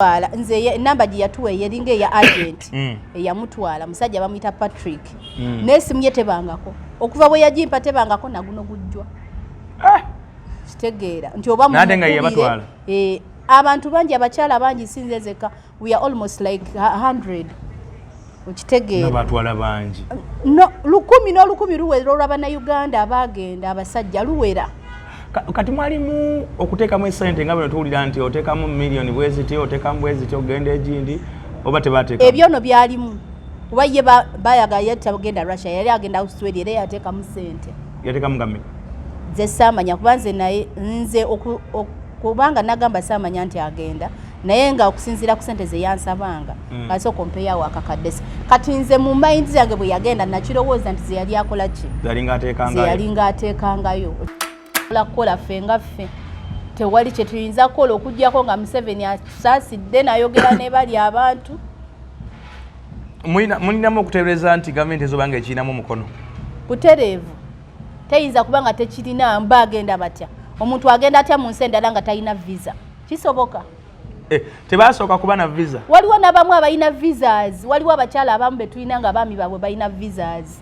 Eyamutwala, nze enamba gye yatuwa eyeringa eya agent eyamutwala, musajja bamuyita Patrick. N'esimu ye tebangako okuva bwe yagimpa, tebangako naguno gujjwa. Ah! Kitegeera nti oba N'ate nga ye mumukubire, yabatwala. Abantu bangi, abakyala bangi, sinze nzekka, we are almost like 100, okitegeera? Nabatwala bangi. No, lukumi n'olukumi luwera olw'abannayuganda abagenda, abasajja luwera. Kati mwalimu okuteekamu esente nga bwe tuwulira nti oteekamu miliyoni bweziti, oteekamu bweziti, ogenda egindi, oba tebateekamu? Ebyo no byalimu, kuba ye bayagala ye tagenda Russia, yali agenda Australia, era yateekamu sente. Yateekamu nga mmeka? Nze saamanya, kuba nze naye nze kubanga nagamba saamanya nti agenda, naye nga okusinziira ku sente ze yansabanga, asooka ompeyawo akakadde. Kati nze mu mind yange bwe yagenda nakirowooza nti ze yali akola ki, Yalinga ze ateekangayo. Yalinga ateekangayo. Kukola ffe nga ffe tewali kyetuyinza kukola okugyako nga Museveni atusaasidde nayogera ne bali abantu. Mulinamu okuteebereza nti gavumenti ezoba nga ekirinamu omukono? Butereevu, teyinza kuba nga tekirina. Mba agenda batya? Omuntu agenda atya mu nsi endala nga talina visa? Kisoboka? Eh, tebasooka kuba na visa? Waliwo n'abamu abalina visas, waliwo abakyala abamu betulina nga abaami baabwe balina visas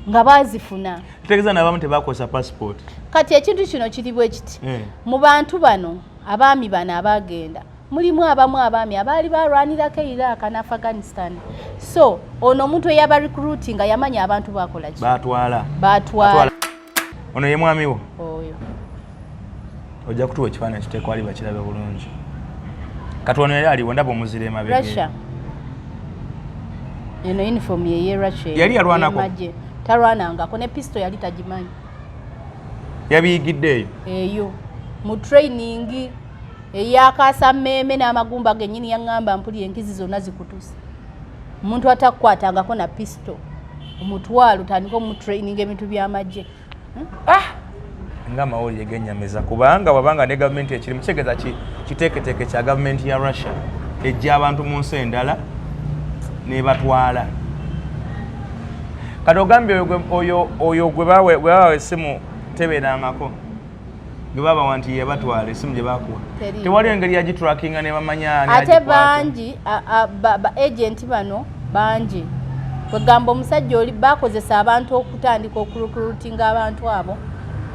nga baazifuna. Kitegeeza n'abamu tebakozesa passport. Kati ekintu kino kiri bwe kiti. Mu bantu bano, abaami bano abagenda, mulimu abamu abaami abaali balwanirako Iraq ne Afghanistan, so ono omuntu eyaba recruiting nga yamanya abantu bakola ki. Batwala. Batwala. Ono ye mwami wo? Oyo. Ojja kutuwa ekifaananyi kiteekwali bakirabe bulungi. Kati ono yali aliwo, ndaba omuzira emabega. Russia, eno uniform yeye Russia. Yali yalwanako? Ey'amagye. Talwanangako, ne pistol yali tagimanyi. Yabiyigidde eyo? Eyo mu training eyakasa mmeeme n'amagumba gennyini. Yaŋŋamba, mpulira enkizi zonna zikutuse. Omuntu atakukwatangako na pistol, omutwalo tandika omutraining ebintu by'amagye. Nga amawulire genyamiza, kubanga wabanga ne gavumenti ekirimu, kitegeeza kiteeketeeke kya gavumenti ya Russia ejja abantu mu nsi endala nebatwala. Kati ogambye oyo gwe babawa essimu tebeerangako, gwe babawa nti yebatwala, essimu gye bakuwa? Teriiwo. Tewaliyo engeri yagitrackinga ne bamanya ani Ate agikwata? Bangi ba agent bano bangi, kwegamba omusajja oli bakozesa abantu okutandika okurecruitinga abantu abo,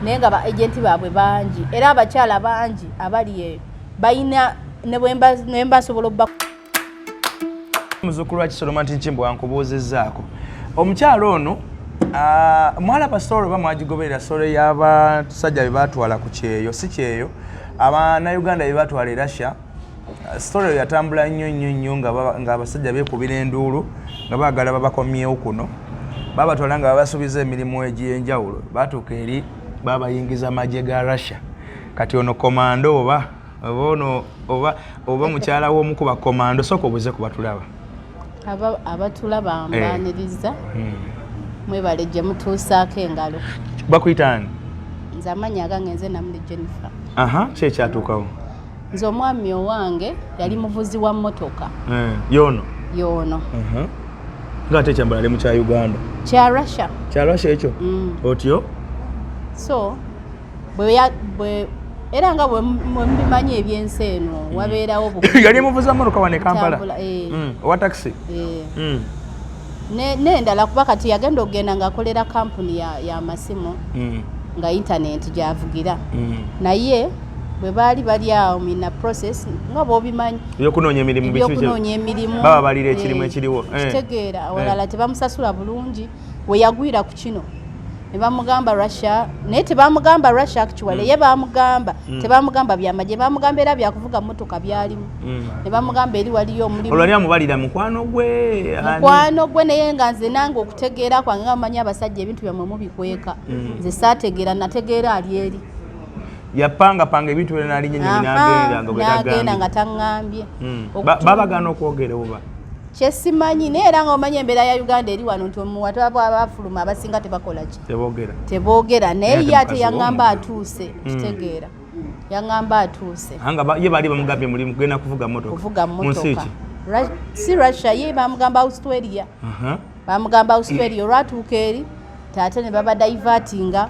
naye nga ba agent baabwe bangi, era abakyala bangi abali eyo balina ne bwemba nsobola obba. Muzukkulu wa Kisoloma nti Nkimbwa, wankubuuzizzaako omukyalo ono. Mwalaba story oba mwagigoberera, story y'abasajja be batwala ku kyeyo, si kyeyo, abannayuganda be batwala e Russia? Story eyo yatambula nnyo nnyo nnyo, ng'abasajja beekubira enduulu nga baagala babakomyewo kuno. Babatwala nga babasuubiza emirimu egy'enjawulo, batuuka eri babayingiza magye ga Russia. Kati ono komando oba ono oba mukyala w'omu ku bakomando, sooka obuze ku batulaba. Abatulaba mbaniriza, mwebale gye mutuusaako engalo. Bakuyita ani? Nze amannya agange nze Namuli Jennifer. Aha, ki ekyatuukawo? Nze omwami owange yali muvuzi wa mmotoka. Eh, yono? Yoono. Ngaate ekyambala ali mu kya Uganda. Kya Russia. Kya Russia ekyo? Mm. Otyo. So bwe era nga bwe mubimanyi ebyensi eno, wabeerawo Yali muvuzi wa mmotoka wano e Kampala? Kutambula, eh. Owa taxi? Eh. N'endala, kuba kati yagenda okugenda ng'akolera kampuni ya masimu, nga intaneti gyavugira. Naye bwe baali bali awo mina process nga bw'obimanyi Ebyokunoonya emirimu biki ebyokunoonya emirimu. Baba balira ekirimu Eh, ekiriwo. Eh. Kitegeera, awalala tebamusasula bulungi. We yagwira ku kino ne bamugamba Russia, naye tebamugamba Russia actually. Ye bamugamba, tebamugamba byamagye, bamugamba era byakuvuga motoka byalimu. Ne bamugamba eri waliyo omulimu. Olwo ali amubalira mukwano gwe ani? Mukwano gwe, naye nga nze nange okutegeera kwange, nga mumanyi abasajja ebintu byammwe mubikweka, nze saategeera, nategeera ali eri. Yapangapanga ebintu byona nalinnya ennyonyi n'agenda nga bwe N'agenda nga tagambye. taŋŋambye. Babagaana okwogera oba? Kyesimanyi, naye era nga omanyi embeera ya Uganda eri wano nti omuwatu abafuluma abasinga tebakola ki? Teboogera. Teboogera, naye Naye ye ate mukazi yaŋŋamba w'omuntu. atuuse, kitegeera, yaŋŋamba atuuse. Anga ye baali bamugambye mulimu kugenda kuvuga motoka. Kuvuga Mu nsi mmotoka. ki? Si Russia, ye bamugamba Australia. Bamugamba Australia, olwatuuka eri taate ne baba divertinga.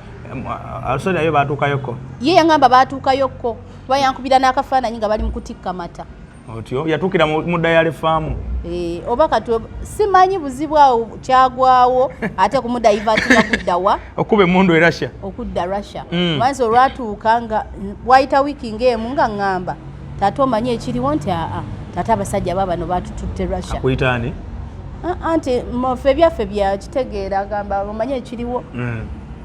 Australia yo batuukayoko? Ye yaŋŋamba baatuukayokko, kuba yankubira n'akafaananyi nga bali mu kutikka mata. Otyo yatuukira mu dairy farm. Eh, oba kati simanyi buzibu awo kyagwawo ate kumudivertinga kuddawa? Okuba emundu e Russia. Okudda Russia. Wansi olwatuuka nga wayita wiiki ngaemu nga ŋŋamba, "Taata, omanyi ekiriwo?" Nti, "Aa, taata, abasajja babano batututte Russia." Akuyitaani? Ah, anti ffe ebyaffe byakitegeera. Agamba, "Omanyi ekiriwo?"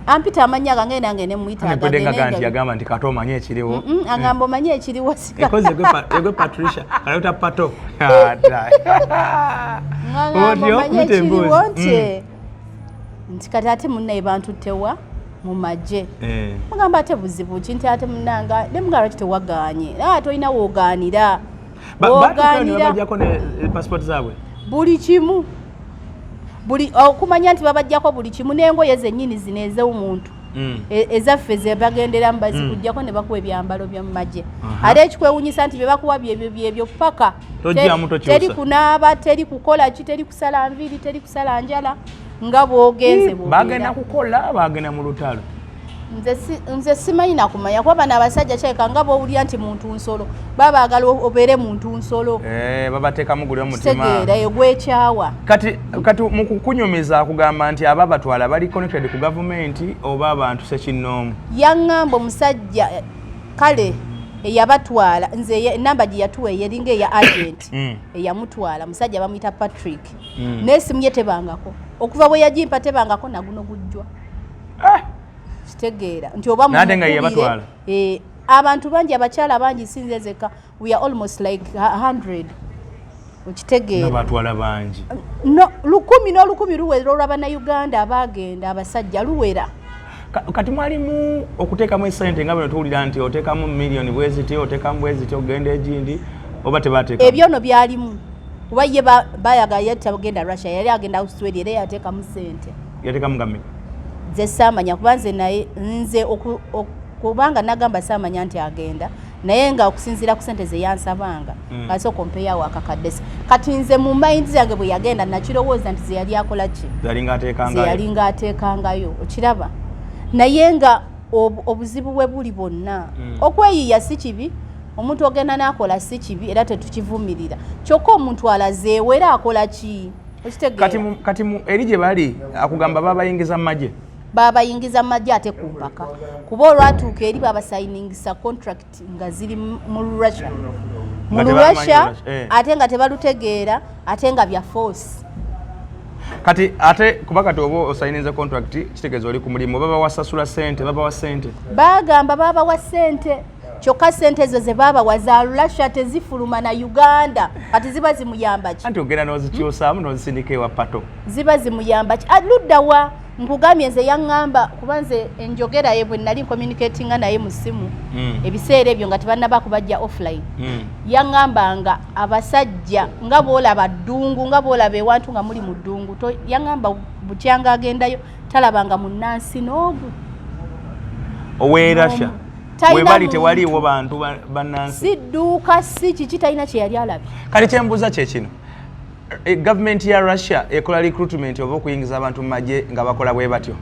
Ampita amannya gange nange nemuyita. Mpedde nga nti yagamba nti, "Kate omanyi ekiriwo?" Agamba, "Omanyi ekiriwo?" Sika. Ekoze egwe Patricia kaleta pato. Ngagamba, Otyo, "Omanyi muyita ekiriwo?" emboozi. Nti kati ate munnaye bantuttewa mu magye. Mugamba, "Ate buzibu ki?" Nti, "Ate munanga." Nemugamba, "Lwaki tewagaanye?" "Ah, tolina woogaanira." Batuukayo ne Woogaanira. babajjako ne passport zaabwe? Buli kimu, buli okumanya nti babajjako buli kimu n'engoye zennyini zino ez'omuntu ezaffe ze bagenderamu bazikugjako ne bakuwa ebyambalo by'omu magye. Ate ekikwewunyisa nti bye bakuwa byebyo byebyo paka. Tojjamu, tokyusa. Teri kunaaba, teri kukola ki, teri kusala nviiri, teri kusala njala, nga bw'ogenze bw'obeera. Bagenda kukola, bagenda mu lutalo. Nze simanyi nakumanya kuba bano abasajja kyaleka nga bwowulira nti muntu nsolo, baba baagala obeere muntu nsolo. Eh, babateekamu guli omutima. Kitegeera egwekyawa. Kati mu kukunyumiza akugamba nti aba batwala bali connected ku gavumenti oba abantu sekinnoomu? Yaŋŋamba omusajja kale eyabatwala, nze enamba gye yatuwa eyeringa eya agent eyamutwala, musajja bamuyita Patrick. N'esimu ye tebangako, okuva bwe yagimpa tebangako naguno gujjwa. Ah! Kitegeera nti oba N'ate nga ye mumukubire, yabatwala. Eh, abantu bangi, abakyala bangi, sinze zeka, we are almost like 100, okitegeera? Nabatwala bangi. No, lukumi n'olukumi luwera olw'abannayuganda abagenda, abasajja luwera. Kati mwalimu okuteekamu esente nga bino tuwulira nti oteekamu miliyoni bweziti, oteekamu bweziti okugenda egindi, oba tebateekamu? Ebyono byalimu, kuba ye bayaga ye tagenda Russia, yali agenda Australia, era yateekamu sente. Yateekamu nga mmeka? Nze saamanya, kuba nze naye nze kubanga nagamba saamanya nti agenda, naye nga okusinziira ku sente ze yansabanga, asooka ompeyawo akakadde. Kati nze mu mind yange bwe yagenda nakirowooza nti ze yali akola ki? Yalinga Ze ateekangayo. Yalinga ateekangayo, okiraba? Naye nga obuzibu bwe buli bwonna, okweyiiya si kibi, omuntu ogenda n'akola si kibi, era tetukivumirira, kyokka omuntu alazeewo era akola ki? Okitegeera? Kati eri gye bali akugamba babayingiza mu magye? Babayingiza mu magye ate ku mpaka, kuba olwatuuka eri babasayiningisa contract nga ziri mu Russia, mu Nga tebamanyi Russia. Russia, eh. Ate nga tebalutegeera, ate nga bya force. Kati ate kuba kati oba osayininze contract, kitegeeza oli ku mulimu, baba wasasula sente, babawa sente? Bagamba babawa sente, kyokka sente ezo ze babawa za Russia, tezifuluma na Uganda. Kati ziba zimuyamba ki? Anti ogenda n'ozikyusaamu n'ozisindika ewa pato. Ziba zimuyamba ki? Ah, luddawa? Nkugambye nze yaŋŋamba, kuba nze enjogera ye bwe nali ncommunicatinga naye mu ssimu ebiseera ebyo nga tebannaba kubajja offline, yaŋŋamba nga abasajja nga bw'olaba ddungu, nga bw'olaba ewantu nga muli mu ddungu. Yaŋŋamba butyanga agendayo talabanga munnansi n'ogu. Ow'e Russia? Talina webali muntu. Tewaliiwo bantu bannansi? Si dduuka, si kiki, talina kye yali alabye. Kati kyembuuza kyekino, gavumenti ya Russia ekola recruitment oba okuyingiza abantu mu magye nga bakola bwe batyo?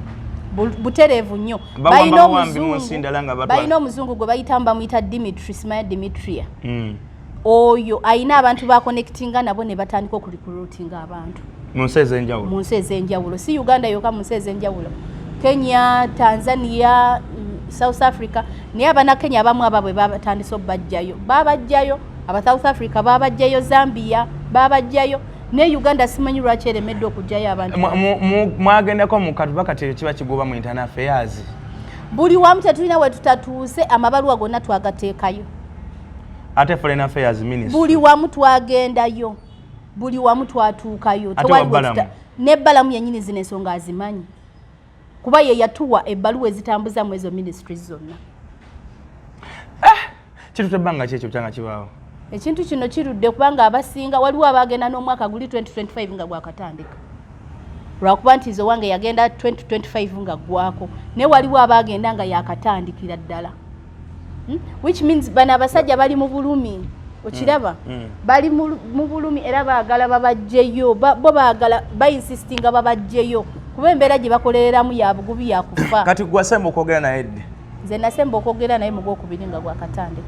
Butereevu nnyo. Bawamba Balina bawambi mu omuzungu- nsi ndala nga batwala. Balina omuzungu gwe bayitamu, bamuyita Dimitri, simanya Dimitria. Oyo ayina abantu baconnectinga nabo ne batandika okurecruitinga abantu mu nsi ez'enjawulo. Mu nsi ez'enjawulo, si Uganda yokka, mu nsi ez'enjawulo, Kenya, Tanzania, South Africa. Naye abanakenya abamu ababwe batandise obajjayo, babajjayo, aba South Africa babajjayo, Zambia babajjayo, ne Uganda simanyi lwaki eremedde okugjayo abantu. Mwagendako mu katuba kati ekyo kiba kigoba mu internal affairs? Buli wamu, tetulina we tutatuuse, amabaluwa gonna twagateekayo. Ate foreign affairs ministry? Buli wamu twagendayo, buli wamu twatuukayo. Ate Tewali wa Balamu? Ne Balamu yennyini zino ensonga azimanyi, kuba ye yatuwa ebbaluwa ezitambuza mu ezo ministries zonna. Kitutte ebbanga ki ekyo kyanga kibaawo? Ekintu kino kirudde, kubanga abasinga waliwo abagenda n'omwaka guli 2025 nga gwakatandika, lwakuba nti nze owange yagenda 2025 nga gwako, naye waliwo abagenda nga yakatandikira ddala. Which means bano abasajja bali mu bulumi, okiraba? Bali mu bulumi era baagala babajjeyo, bo baagala, bainsistinga babajjeyo, kuba embeera gye bakolereramu ya bugubi, ya kufa. Kati gwasemba okwogera naye ddi? Nze nasemba okwogera naye mu gwokubiri nga gwakatandika.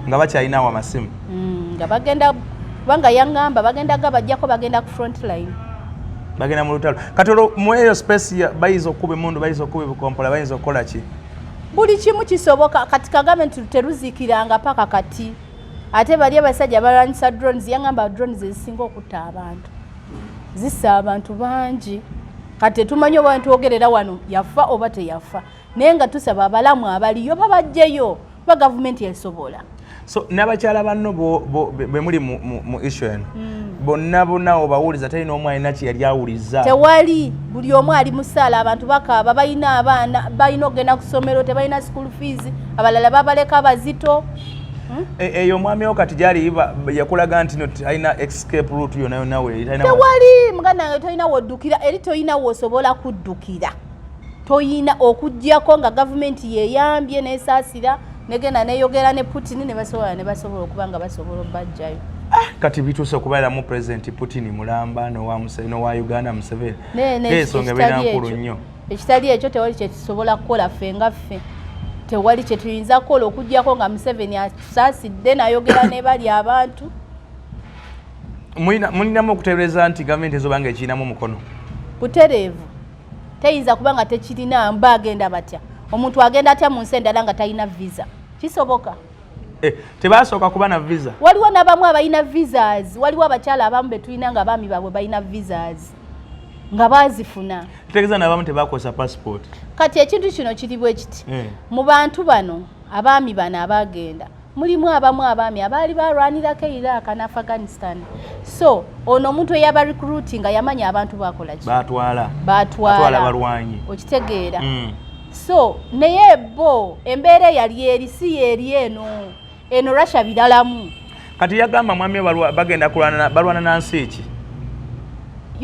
Nga bakyalinawo amasimu? Mm, Nga bagenda, kubanga yaŋŋamba bagenda gabajjako, bagenda ku front line. Bagenda mu lutalo. Kati olwo mu eyo space bayinza okukuba emundu, bayinza okukuba ebikompola, bayinza okukola ki? Buli kimu kisoboka. Kati kagambe nti teruzikiranga paka kati. Ate bali abasajja balwanyisa drones. Yaŋŋamba drones ezisinga okutta abantu, zissa abantu bangi. Kati tetumanyi oba ntwogerera wano yafa oba teyafa, naye nga tusaba abalamu abaliyo babajjeyo, kuba gavumenti esobola. So n'abakyala banno be muli mu issue eno, bonna bonna obawuliza, talina omu alina kye yali awuliza? Tewali. Buli omu ali musaala. Abantu bakaaba, balina abaana balina okugenda ku ssomero, tebalina school fees, abalala babaleka bazito. Eyo omwami wo kati gyali yakulaga nti no alina escape route yonna yonna we Tewali, muganda wange. Tolina woddukira eri, tolina wosobola kuddukira, toyina, okugjako nga gavumenti yeyambye nesaasira, negenda neyogera ne Putin, ne basobola okuba nga basobola obbajjayo. Kati bituuse okubeeramu President Putin mulamba n'owa Uganda Museveni. Ensonga ebeera ekitali nkulu ekyo. nnyo. Ekitali ekyo, tewali kyetusobola kukola ffe nga ffe. Tewali kyetuyinza kukola okugjako nga Museveni atusaasidde nayogera ne bali abantu. Mulinamu okuteebereza nti gavumenti ezoba nga ekirinamu omukono? Butereevu, teyinza kuba nga tekirina. Mba agenda batya? Omuntu agenda atya mu nsi endala nga talina visa? Kisoboka? Eh, tebasooka kuba na visa? Waliwo n'abamu abalina visas. Waliwo abakyala abamu betulina nga abaami baabwe balina visas, nga baazifuna. Kitegeeza n'abamu tebakozesa passport. Kati ekintu kino kiri bwe kiti. Mu bantu bano, abaami bano abagenda, mulimu abamu abaami abaali balwanirako Iraq ne Afghanistan. So ono omuntu eyaba recruiting nga yamanya abantu bakola ki. Batwala. Batwala. Batwala balwanyi. Okitegeera? So naye bo embeera eyali eri si yeeri eno. Eno Russia biralamu. Kati yagamba mwami bagenda kulwana, balwana na nsi ki?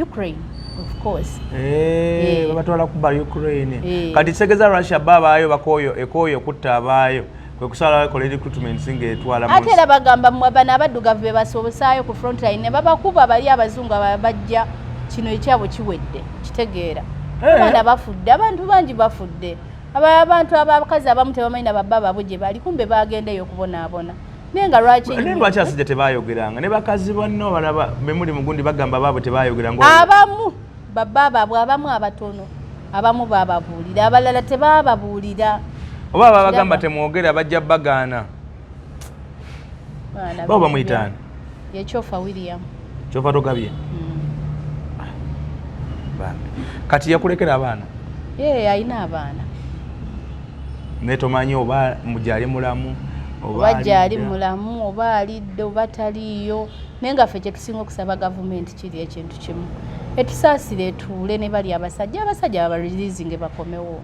Ukraine, of course. Eh, babatwala kuba Ukraine. Kati kitegeeza Russia ba abaayo bakooyo, ekooyo okutta abaayo, kwe kusala bakola recruitment ng'etwala mu Ate era bagamba mmwe bano abaddugavu be basobosaayo ku front line ne babakuba. Bali abazungu bajja, kino ekyabo kiwedde. Kitegeera? Abaana bafudde, abantu bangi bafudde. Abantu abakazi abamu tebamanyi na babba baabwe gye bali, kumbe bagendeyo okubonaabona. Naye nga lwaki? Naye lwaki abasajja tebayogeranga ne bakazi banno balaba bemuli mugundi bagamba baabwe tebayogeranga? Abamu babba baabwe, abamu abatono, abamu bababuulira, abalala tebababuulira. Oba babagamba temwogera, bajja bagaana. Baana. Babo bamuyitaani? Yekyofa William. Kyofa togabye. Bambi. Kati yakulekera abaana? Ye alina abaana. Naye tomanyi oba gyali mulamu? Oba gyali alidde. Mulamu oba alidde oba taliiyo. Naye nga ffe kyetusinga okusaba gavumenti kiri ekintu kimu: etusaasire, etuule ne bali abasajja, abasajja babareleasinge bakomewo.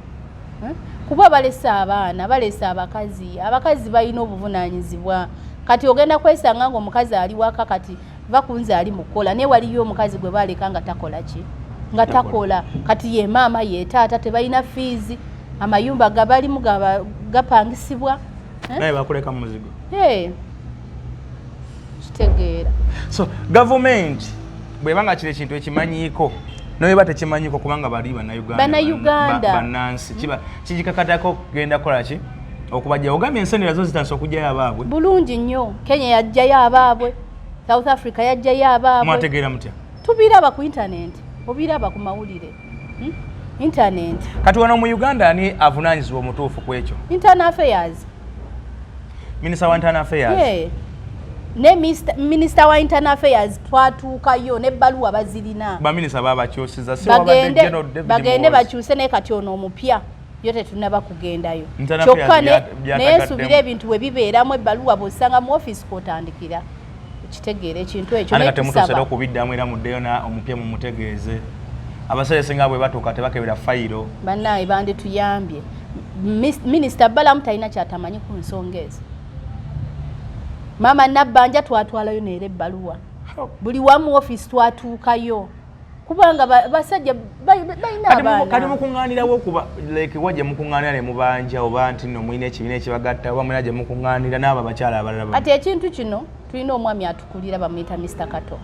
Eh? Kuba balese abaana, balese abakazi, abakazi balina obuvunaanyizibwa. Kati ogenda kwesanga nga omukazi ali waka, kati bakunze ali mukukola, naye waliyo omukazi gwe baleka nga takola ki, nga takola. Kati ye maama, ye taata, tebalina fees, amayumba gabalimu gapangisibwa. Eh? Naye bakuleka mu muzigo. Hey. Kitegeera? So gavumenti bweba nga kino ekintu ekimanyiiko, noyeba tekimanyiiko, kubanga bali Bannayuganda. Bannayuganda. Bannansi kiba kigikakatako kugenda kukola ki okubajja. Ogambye ensi endala zo zitandise okugjayo abaabwe. Bulungi nnyo. Kenya yajjayo abaabwe, South Africa yajjayo abaabwe. Mwategeera mutya? Tubiraba ku internet, obiraba ku mawulire. Internet. Kati wano mu Uganda ani avunaanyizibwa omutuufu ku ekyo? Internal Affairs. Minisita wa Internal Affairs? Yeah. Ne Minister wa Internal Affairs twatuukayo n'ebbaluwa bazirina. Baminisita babakyusiza, si wabadde Bagende General David bagende Muhoozi. Bakyuse, naye kati ono omupya yo tetunaba kugendayo. Internal Kyokka Affairs byatagaddemu. Naye nsuubira ebintu bwe bibeeramu ebbaluwa bw'osanga mu ofiisi kw'otandikira, okitegeera ekintu ekyo. Ate Naye kati temutuuse tusaba okubiddamu, era muddeyo na omupya mumutegeeze. Abaseere singa bwe batuuka tebakebera fayiro. Bannaaye bandituyambye. Minisita Balamu talina kyatamanyi ku nsonga ezo. Maama Nabbanja twatwalayo neera ebbaluwa, buli wamu ofiisi twatuukayo, kubanga basajja balina Kati abaana. Mukuŋŋaanirawo okuba like wa gye mukuŋŋaanira ne mubanja, oba nti nno mulina ekibiina ekibagatta, oba mulina gye mukuŋŋaanira n'abo abakyala abalala bano? Kati ekintu kino tulina omwami atukulira, bamuyita Mr Kato.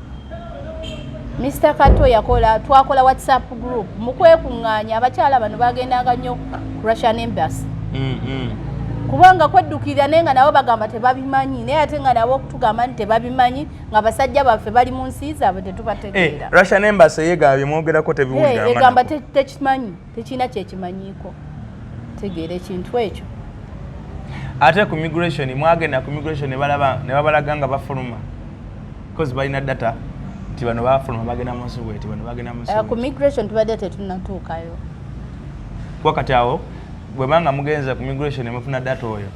Mr Kato yakola, twakola WhatsApp group mu kwekuŋŋaanya. Abakyala bano bagendanga nnyo ku Russian Embassy. Kubanga kweddukirira, naye nga nabo bagamba tebabimanyi, naye ate nga nabo okutugamba nti tebabimanyi, nga basajja baffe bali mu nsi zaabwe, tetubategeera. Russian Embassy yegamba byemwogerako tebiwulira. Egamba tekimanyi, tekirina kyekimanyiiko. Tegeera ekintu ekyo. Ate ku migration, mwagenda ku migration ne balaba ne babalaga nga bafuluma, because balina data nti bano bafuluma bagenda mu nsi bweti, bano bagenda mu nsi Ku migration tubadde tetunatuukayo. Kuba kati awo bwebanga mugenze ku migration ne mufuna data oyo,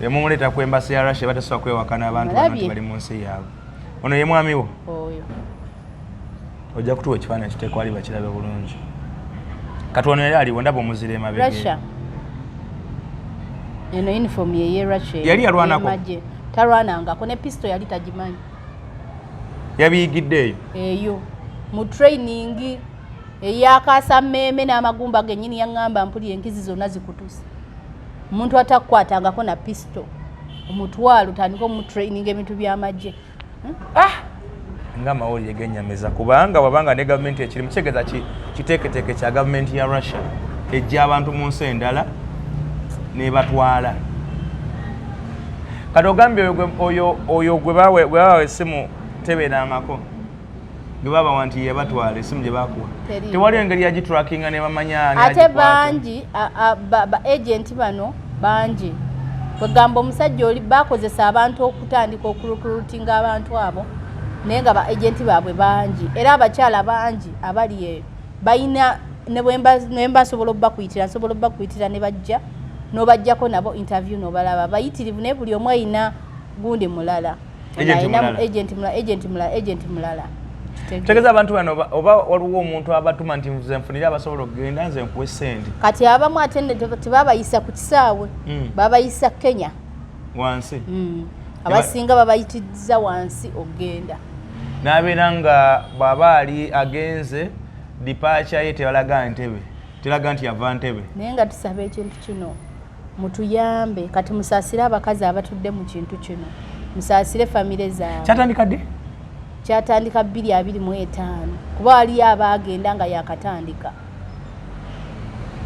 emumuleeta ku embassy ya Russia, batasobola kwewakana abantu bano nti bali mu nsi yaabwe. Ono ye mwami wo? Oyo. Ojja kutuwa ekifaananyi kiteekwa ali bakirabe bulungi. Kati ono yali aliwo, ndaba omuzira emabega. Russia, eno uniform yeye Russia. Yali yalwanako? Talwanangako, ne pistol yali tagimanyi. Yabiyigidde eyo? Eyo mu training eyakasa mmeeme n'amagumba gennyini. Yaŋŋamba, mpulira enkizi zonna zikutuse. Omuntu atakukwatangako na pistol, omutwalo otandika omutraining ebintu by'amagye. Ah! Nga amawulire genyamiza, kubanga wabanga ne gavumenti ekirimu, kitegeeza kiteeketeeke kya gavumenti ya Russia ejja abantu mu nsi endala nebatwala. Kati ogambye oyo gwe babawa essimu tebeerangako, gwe babawa nti yebatwala, essimu gye bakuwa tewali engeri yagitrackinga ne bamanya? Ate bangi ba agent bano bangi. Kwegamba omusajja oli bakozesa abantu okutandika okurecruitinga abantu abo, naye nga ba agent baabwe bangi, era abakyala bangi abali eyo balina ne bwemba nsobola obbakuyitira, nsobola obbakuyitira ne bajja n'obajjako nabo interview n'obalaba bayitirivu, naye buli omu ayina gundi mulala, agent mulala, agent mulala, agent mulala. Tegeeza abantu bano oba waliwo omuntu abatuma nti nze nfunire abasobola okugenda, nze nkuwa essente? Kati abamu ate tebabayisa ku kisaawe, babayisa Kenya. Wansi. Abasinga babayitiriza wansi okugenda. N'abeera nga bw'aba ali agenze, departure ye tebalaga Ntebe, teraga nti yava Ntebe. Naye nga tusaba ekintu kino mutuyambe. Kati musaasire abakazi abatudde mu kintu kino, musaasire famire zaabwe. Kyatandika ddi? Kyatandika 2025, kuba waliyo abaagenda nga yakatandika.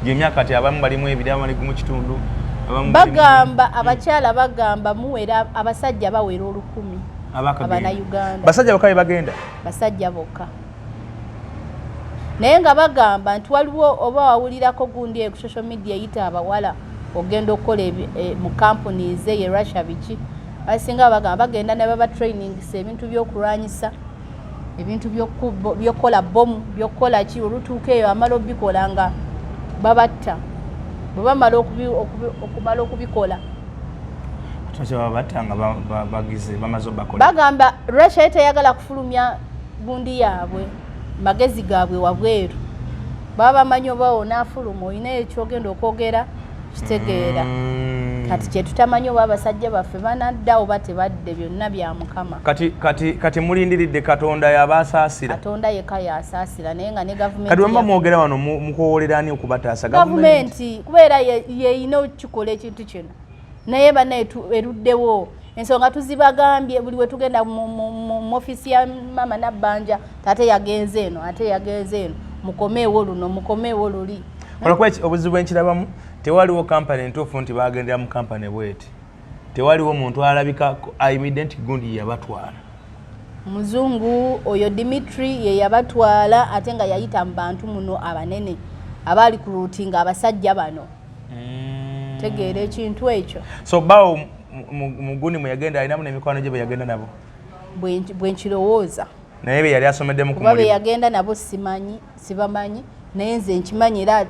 Gyemyaka ti abamu balimu ebiri, abamu bali gumu kitundu. Bagamba abakyala, bagamba muwera, abasajja bawera 1000 abanauganda. Basajja bokka bebagenda? Basajja bokka, naye nga bagamba nti waliwo, oba wawulirako gundi eyo ku social media eyita abawala ogenda okukola mu companies ye Russia biki, abasinga bagamba bagenda ne baba trainings ebintu by'okulwanyisa, ebintu by'okukola bomu, by'okukola ki. Olutuuka eyo amala obikola nga babatta, bwe bamala okumala okubikola. Babatta nga bagize bamaze obakola. Bagamba Russia ye teyagala kufulumya gundi yaabwe, magezi gaabwe wabweru. Baba bamanyi oba onaafuluma olina ekyogenda okwogera, kitegeera. Kati kyetutamanyi oba abasajja baffe banadda oba tebadde, byonna bya Mukama. Kati mulindiridde Katonda yaba asaasira. Katonda yekka yasaasira, naye nga ne gavumenti. Kati wemba mwogera wano, mukowolera ani okubataasa? Gavumenti, kubeera yeyina okukikola ekintu kino, naye bannaye eruddewo. Ensonga tuzibagambye buli we tugenda mu ofiisi ya mama Nabbanja, ate yagenze eno, ate yagenze eno, mukomeewo luno, mukomeewo luli. Olwokuba obuzibu bwenkirabamu, tewaliwo kampani entuufu nti bagendera mu kampani bweti, tewaliwo muntu alabika ayimidde nti gundi yabatwala. Muzungu oyo Dimitri ye yabatwala, ate nga yayita mu bantu muno abanene abaali ku routinga abasajja bano. Tegeera ekintu ekyo. So bawo mugundi mwe yagenda alinamu n'emikwano gye bwe yagenda nabo? Bwe nkirowooza. Naye be yali asomeddemu ku Kuba be mulimu. yagenda nabo simanyi, sibamanyi, naye nze nkimanyi era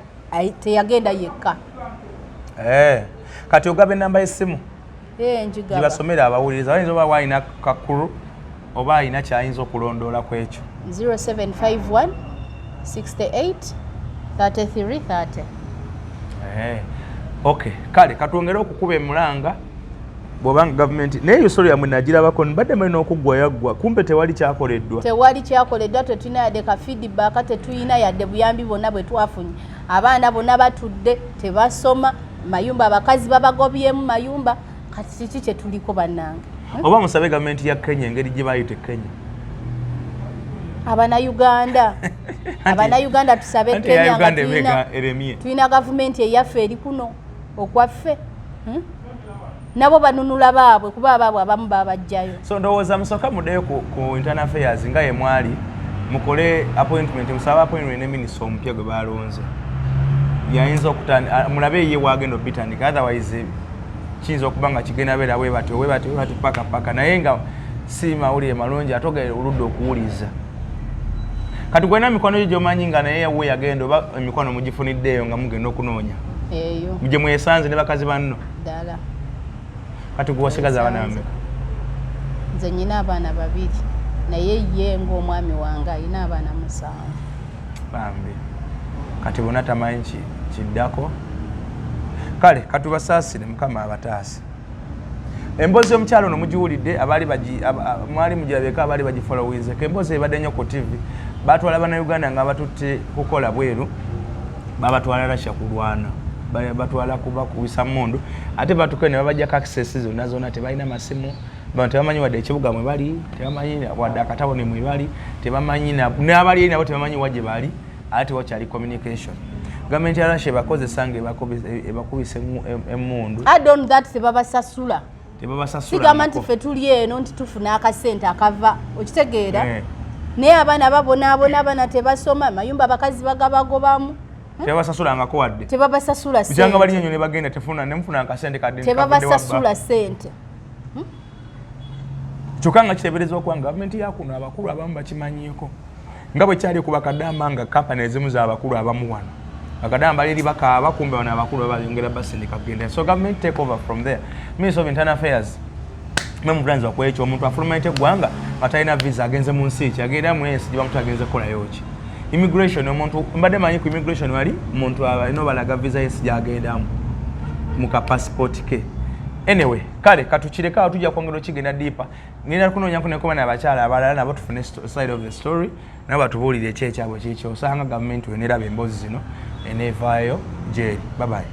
teyagenda yekka. Kati ogaba enamba y'essimu? Njigaba. Gibasomere abawuliriza, bayinza oba alina kakulu oba alina kyayinza okulondoola ku ekyo. 0751 68 33 30. Ok, kale katwongere okukuba emulanga bw'obanga gavumenti, naye eyo story yamwe nagirabako, mbadde mulina okuggwa, yaggwa, kumbe tewali kyakoleddwa. Tewali kyakoleddwa, tetulina yadde ka feedback, tetulina yadde buyambi bwonna bwe twafunye. Abaana bonna batudde tebasoma, mayumba abakazi babagobyemu mayumba. Kati kiki kyetuliko bannange? Oba musabe gavumenti ya Kenya engeri gye bayita e Kenya. Abanayuganda, abanayuganda tusabe Anti eya Kenya nga Uganda tulina emeka eremye. Tulina gavumenti eyaffe eri kuno okwaffe. Nabo banunula baabwe, kuba abaabwe abamu babajjayo. So ndowooza musooka muddeyo ku internal affairs nga ye mwali, mukole appointment, musabe appointment ne minisita omupya gwe balonze. Yayinza okutandika, mulabe ye wagenda obitandika. Otherwise kiyinza okuba nga kigenda beera bwe batyo, bwe batyo, bwe batyo, paka paka, naye nga si mawulire malungi ate ogaire oludda okuwuliza. Kati gwena mikwano gyo gyomanyi nga naye we yagenda, oba emikwano mugifuniddeeyo nga mugenda okunoonya eyo gye mwesanze ne bakazi banno? Ddala. Kati gwe wasigaza abaana Wesanze. bameka? Nze nyina abaana babiri, naye ye ng'omwami wange ayina abaana musanvu. Bambi, kati bonna tamanyi kiddako. Kale katubasaasire, Mukama abataase. Emboozi y'omukyalo ono mugiwulidde, abaali mwali mugirabyeko, abaali bagifollowinzeko. Emboozi ebadde nnyo ku TV. Batwala Bannayuganda nga batutte kukola bweru, babatwala Russia kulwana, batwala kubakubisa mundu, ate batuke ne babajjako access zonna zonna. Tebalina masimu bano, tebamanyi wadde ekibuga mwe bali, tebamanyi wadde akatawuni mwe bali, tebamanyi n'abali eri nabo tebamanyi wa gye bali, ate tewakyali communication. Gavumenti ya Russia ebakozesa nga ebakubisa emmundu. Add on that, tebabasasula. Tebabasasula. Sigamba nti ffe tuli eno nti tufuna akasente akava, okitegeera? Eh. Naye abaana babonaabona, abaana tebasoma, amayumba abakazi bagabagobamu. Tebabasasulangako wadde. Tebabasasula Bukyanga bali sente. enyo ne bagenda, tefuna nemufuna akasente kadde. Tebabasasula sente. Kyokka nga kiteeberezebwa okuba nga gavumenti yakuno abakulu abamu bakimanyiiko, nga bwe kyali ku bakadamba, nga kampani ezimu z'abakulu abamu wano bakadamba bali eri bakaaba, kumbe wano abakulu babayongera basindika kugenda. So government take over from there. Minister of Internal Affairs, mwe muvunaanyizibwa ku ekyo. Omuntu afuluma ete eggwanga nga talina visa, agenze mu nsi ki? Agenda mu ensi gye bamutu, agenze kukolayo ki? Immigration, omuntu mbadde manyi ku immigration wali omuntu alina obalaga visa yensi gyagendamu mu ka passport ke. Anyway, kale katukireke awo, tujja kwongera okigenda deeper. Ngenda kunoonyaku nekoba n'abakyala abalala nabo tufune side of the story, nabo batubuulire eki ekyabwe kiki. Osanga gavumenti weneraba emboozi zino eneevaayo gyeri. Babayi.